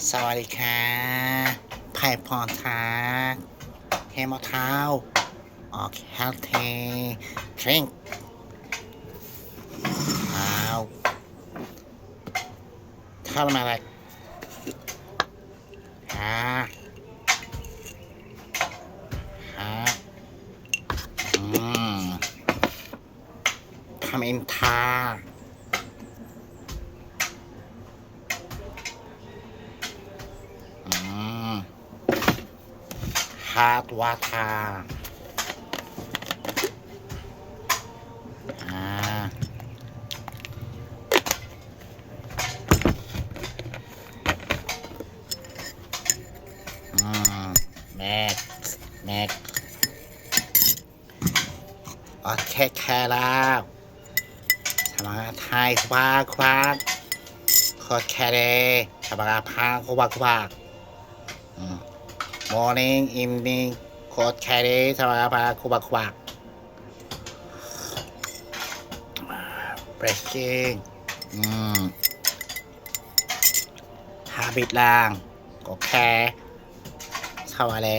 สวัสดีค่ะไผ่พรทาเฮมอเท้าออก healthy drink เอาเข้ามาเลยฮะฮะอืมทำเอ็นทาอืม hot water อ่าอืม next next โอเคแค่แล้วทำมาไทยคว้าคว้าโคตรแค่เลยทำมาพาคว้าคว้าอืม morning evening โคตรแค่เลยทำมาพาคว้าคว้า brushing อืม habit lang ก็แค่เท่าอะไร